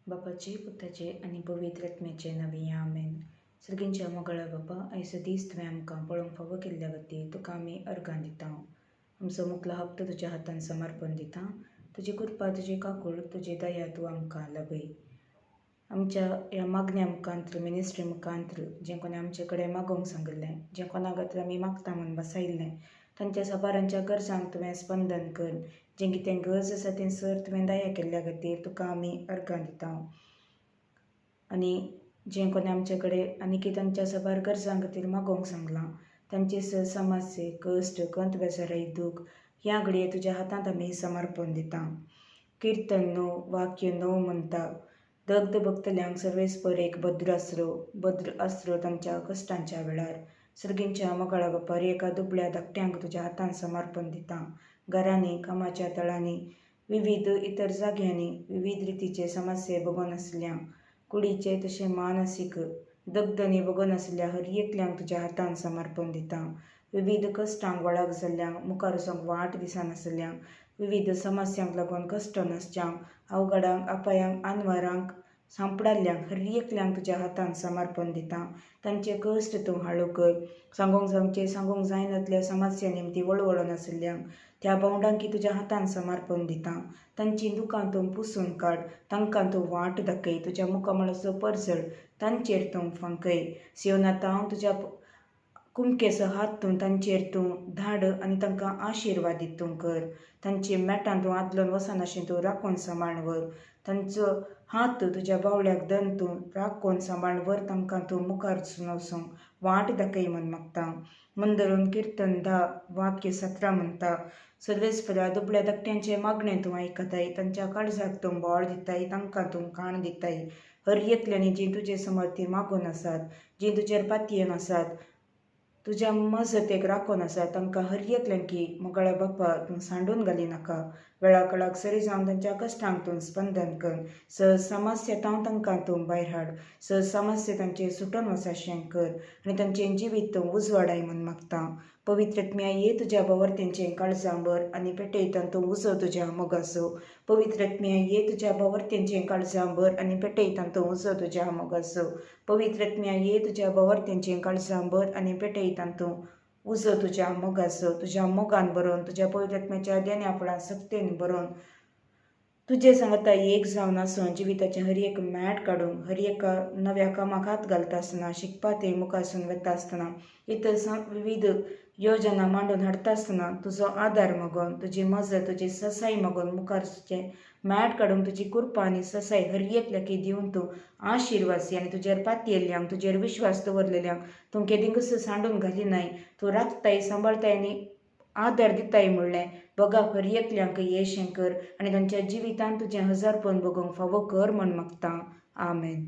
बापाचे, पुताचे आनी पवित्र आत्म्याचे नांवी, आमेन. सर्गींच्या मोगाळा बापा, आयचो दीस तुवें आमकां पळोवंक फावो केल्ल्या खातीर तुका आमी अर्गां दिता. आमचो मुखलो हप्तो तुज्या हातान समर्पण दिता. तुजी कृपा, तुजी काकूळ, तुजी दया तूं आमकां लाभय. आमच्या ह्या मागण्या मुखांत्र, मिनिस्ट्री मुखांत्र, जें कोणें आमचे कडेन मागोवंक सांगिल्लें, जें कोणा खातीर आमी मागता म्हूण बसायिल्लें, तांच्या साबारांच्या गरजांक तुवें स्पंदन कर. जें कितें गरज आसा तें सर तुवें दया केल्ल्या खातीर तुका आमी अर्गां दिता. आनी जें कोणें आमचे कडेन आनी कितें तांच्या साबार गरजां खातीर मागोवंक सांगलां, तांचे समस्ये, कश्ट, खंत, बेजाराय, दूख ह्या घडये तुज्या हातांत आमी समर्पण दिता. किर्तन 9 वाक्य 9 म्हणटा, दग्ध भक्तल्यांक सर्वेस्पर एक भद्र आसरो, भद्र आसरो तांच्या कश्टांच्या वेळार. सर्गींच्या मोगाळा बापार, एका दुबळ्या धाकट्यांक तुज्या हातान समर्पण दिता. घरांनी, कामाच्या तळांनी, विविध इतर जाग्यांनी विविध रितीचे समस्ये बगोन आसल्या, कुडीचे तशें मानसीक दग्धनी बगोन आसल्या हर एकल्यांक तुज्या हातान समर्पण दिता. विविध कश्टांक वळख जाल्ल्यांक, मुखार वचोंक वाट दिसनासल्यांक, विविध समस्यांक लागून कश्ट नासच्यांक, अवघडांक, अपायांक, आनवारांक सांपडाल्ल्यांक हर एकल्यांक तुज्या हातान समर्पण दिता. तांचे कश्ट तूं हाळू कर. सांगूंक जावचे सांगूंक जायनातल्या समस्या निमती वळवळून आशिल्ल्यांक, त्या भावंडांकी तुज्या हातान समर्पण दिता. तांची दुकां तूं पुसून काड, तांकां तूं वाट दाखय, तुज्या मुखामळाचो परजळ तांचेर तूं फांकय. सियोनाता हांव तुज्या कुमकेचो हात तूं तांचेर तूं धाड आनी तांकां आशिर्वादीत तूं कर. तांची मेटां तूं आदलोन वचनाशें तूं राखून सांबाळून व्हर. तांचो हात तुज्या बावळ्याक दन तूं राखून सांबाळून व्हर. तांकां तूं मुखार वचूंक वाट दाखय म्हूण मागता. मंदरून किर्तन 10 वाक्य 17 म्हणटा, सर्वेस्परा दुबळ्या धाकट्यांचें मागणें तूं आयकताय, तांच्या काळजाक तूं बळ दिताय, तांकां तूं काण दिताय. हर एकल्यांनी जीं तुजे समोर तीं मागून आसात, जीं तुजेर पातयेन आसात, तुज्या मजतेक राखून आसा, तांकां हर एकल्यांकी मोगाळा बापा तूं सांडून घाली नाका. वेळा काळाक सरी जावन तांच्या कश्टांक तूं स्पंदन कर. समस्या तांव तांकां तूं भायर हाड. समस्या तांचे सुटून वचाशें कर आनी तांचें जिवीत तूं उजवाडाय म्हूण मागता. पवित्र आत्म्या ये तुज्या बावर्त्यांचें काळजां भर आनी पेटयतान तूं उजो तुज्या मोगाचो. पवित्र आत्म्या ये तुज्या बावर्त्यांचें काळजां भर आनी पेटयतान तूं उजो तुज्या मोगाचो. पवित्र आत्म्या ये तुज्या बावर्त्यांचें काळजां भर आनी पेटयतान तूं उजो तुज्या मोगाचो. तुज्या मोगान बरोवन, तुज्या पवित्र आत्म्याच्या देण्या फळां सक्तेन बरोवन, तुजे सांगता एक जावन आसून जिविताचें हर एक मॅट काडूंक, हर एका नव्या कामाक हात घालता आसतना, शिकपा तें मुखारसून वता आसतना, इतर विविध योजना मांडून हाडटा आसतना तुजो आदार मागून, तुजी मजत, तुजी ससाय मागून मुखारचें मॅट काडूंक तुजी कृपा आनी ससाय हर एकल्याक दिवन तूं आशिर्वासी आनी तुजेर पातयेल्ल्यांक, तुजेर विश्वास दवरलेल्यांक तूं केदींकच सांडून घालिनाय. तूं राखताय, सांबाळताय आनी आदार दिताय म्हणलें बघा हर एकल्यांक येशें कर आनी तांच्या जिवितांत तुजें हजारपण बगोवंक फावो कर म्हूण मागता. आमेन.